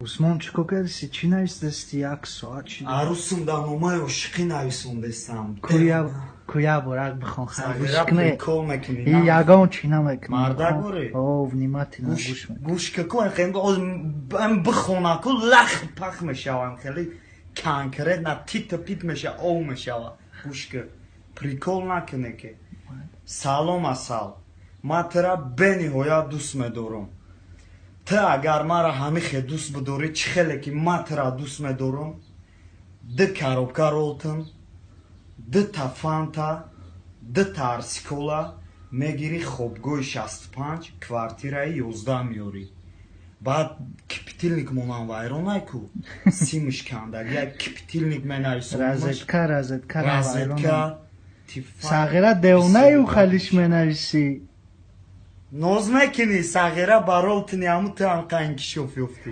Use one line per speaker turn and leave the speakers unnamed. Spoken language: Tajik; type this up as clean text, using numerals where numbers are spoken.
Усмон, чӣ кор кардиси? Чӣ нависдасти? Як соат чи?
Арӯсум дар номаи ошиқӣ нависондестам.
Куя борак бихон.
Сағира, прикол мекунӣ?
Ягон чӣ намекунӣ.
Мардак борӣ?
О, внимательно гӯш.
Гӯш ку, бихонаку, лах пах мешавам, хеле конкретно тита пит меша, ов мешава. Гӯш ку, прикол накуне ки. Салом, Асал, ман тура бениҳоят дӯст медорам. Ту агар маро ҳамихе дӯст бидорӣ, чӣ хеле ки ман тура дӯст медорам, ду коробка Ролтон, дута Фанта, дута Арсикола мегирӣ, хобгоҳи 65, квартираи 11 меёрӣ. Баъд кипятильник монам вайронай ку, симш кандагӣ, як кипятильник менависам.
Розетка, розетка.
Розетка.
Сағира, девонаю, халиш менависӣ.
Ноз мекунӣ, сағира, ба Ролтони ҳаму ту ҳам қа инкишоф ёфтӣ.